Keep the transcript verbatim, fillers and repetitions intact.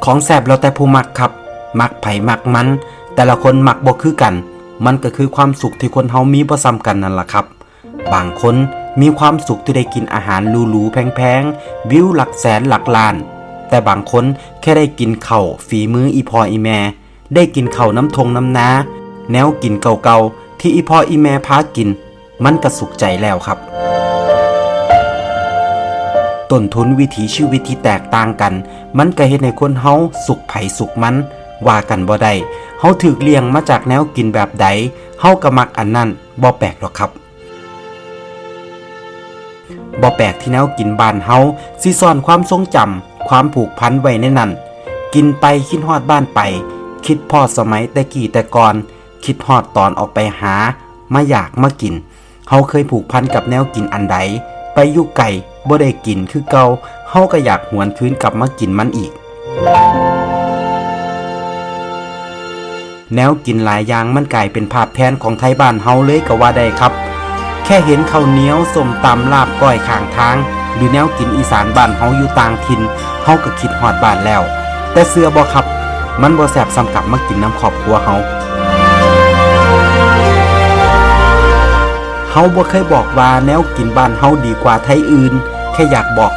ของแซ่บแล้วแต่ผู้มักครับ มักไผมักมัน แต่ละคนมักบ่คือกัน มันก็คือความสุขที่คนเฮามีบ่ซ้ำกันนั่นล่ะครับ บางคนมีความสุขที่ได้กินอาหารหรูๆแพงๆ วิวหลักแสนหลักล้าน แต่บางคนแค่ได้กินข้าวฝีมืออีพ่ออีแม่ ได้กินข้าวน้ำทงน้ำนา แนวกินเก่าๆที่อีพ่ออีแม่พากิน มันก็สุขใจแล้วครับ ต้นทุนวิถีชีวิตที่แตกต่างกัน มันก็เฮ็ดให้คนเฮาสุขไผสุขมัน ว่ากันบ่ได้ เฮาถูกเลี้ยงมาจากแนวกินแบบใด เฮาก็มักอันนั้น บ่แปลกหรอกครับ บ่แปลกที่แนวกินบ้านเฮาสิซ่อนความทรงจำ ความผูกพันไว้ในนั้น กินไปคิดฮอดบ้านไป คิดฮอดสมัยแต่กี้แต่ก่อน คิดฮอดตอนออกไปหา มาอยากมากิน เฮาเคยผูกพันกับแนวกินอันใด ไปอยู่ไกลบ่ได้กินคือเก่า เฮาก็อยากหวนคืนกลับมากินมันอีก แนวกินหลายอย่างมันกลายเป็นภาพแทนของไทบ้านเฮาเลยก็ว่าได้ครับ แค่เห็นข้าวเหนียว ส้มตำ ลาบก้อยข้างทาง หรือแนวกินอีสานบ้านเฮาอยู่ต่างถิ่น เฮาก็คิดฮอดบ้านแล้ว แต่เชื่อบ่ครับ มันบ่แซ่บส่ำกลับมากินนำครอบครัวเฮา เฮาบ่เคยบอกว่าแนวกินบ้านเฮาดีกว่าไทอื่น แค่อยากบอก